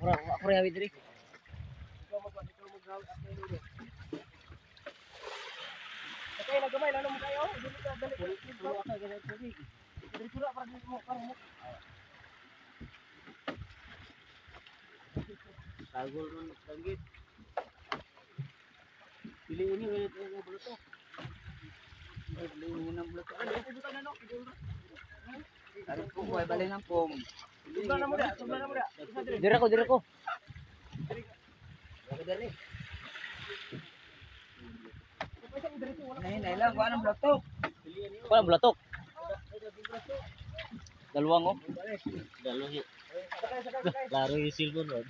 Ako rin hawi diri. Kay nagamay lalo mo kayo. Dili ka dali. Dili pura para mo para mo. Tagol ron danggit. Pili ini wala tayo bulato. Ay, pili ini ng bulato. Aron po ko ay balay ng pom. Tubla na mo da, tubla na mo da. Dira ko, dira ko. Nay nay lang kuan ang blatok. Wala bulatok. Dalawang oh. Dalawang. Laro yung silver ron.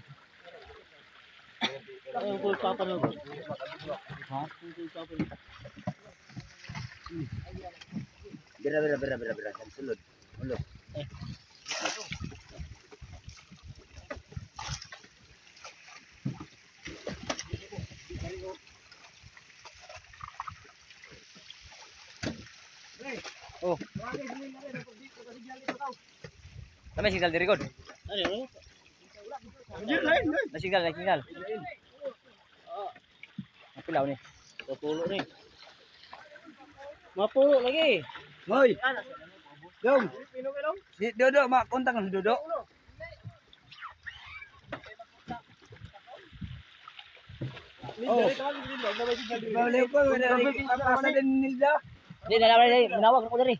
Ay, kung papanood. Ha? Kung papanood. Bira bira bira bira bira sa sulod. Ulo. Oh. Kami signal diri god. Ano? Na signal, na signal. Mapilaw ni. Mapulo ni. Mapulo lagi. Hoy. Dong. Si Dodo mak kontak si Dodo. Oh. Balik ko, papasa din nila. Di na dali, manawag ko diri.